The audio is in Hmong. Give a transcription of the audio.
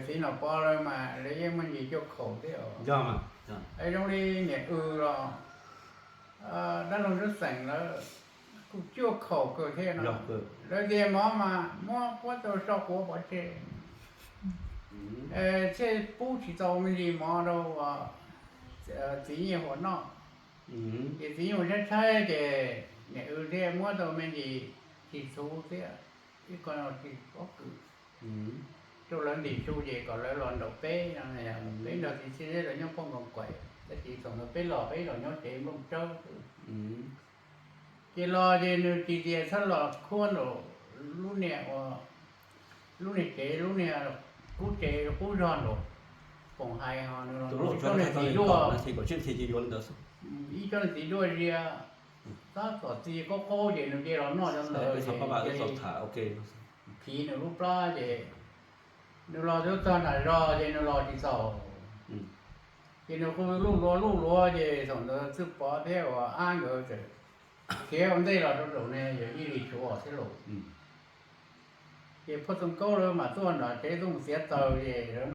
Txiv Nom Pov lawv mas lawv yeej muaj ntsis cuaj khaum thiab os. Zoo li niam Ws los dab laug Ntsuab Xeem lawv kuj cuaj khaum kawg thiab no. Lawv tias mov mas muab puab tau so quav pov tseg, thiaj pub tsis tau me ntsis mov rau txiv Nyiaj Huam noj. Ces txiv Nyiaj Huam tshaib tshaib ces niam Ws thiaj muab tau me ntsis tsis txhuv thiab ib qho tsis pob kws rau lawv ntim su ces kom lawv los nraum peb no, peb nrog txiv Txhiaj Zeb los nyob Phoj Nkoos Kaim, tab sis thaum ntawd peb los peb los nyob tsev nplooj tsawb xwb. Ces los ces nws tsis tias txhob los khuab nraum lub niag ua, lub niag tsev, lub niag qub tsev qub zog nraum Poom Hais, ho nws los nraum ib tsob niag txiv duaj, ib tsob niag txiv duaj ziab, tab tom txi qaub qaub ces nws cia los noj cov ntawd ces cia li phiv nws lub plab ces nws los twb txog nram zos ces nws los tsis txaus. Ces nws qw luj luav luj luav ces thaum ntawd Txwj Pov thiab uas Ab nkawd txawm khiav ua ntej los rau zaum ne, yog Ib Lis Tshuav thiab lauj. Ces Phoj Txoos Kaub lawv mam tuaj nram tsev tuaj mus txiav taws ces lawv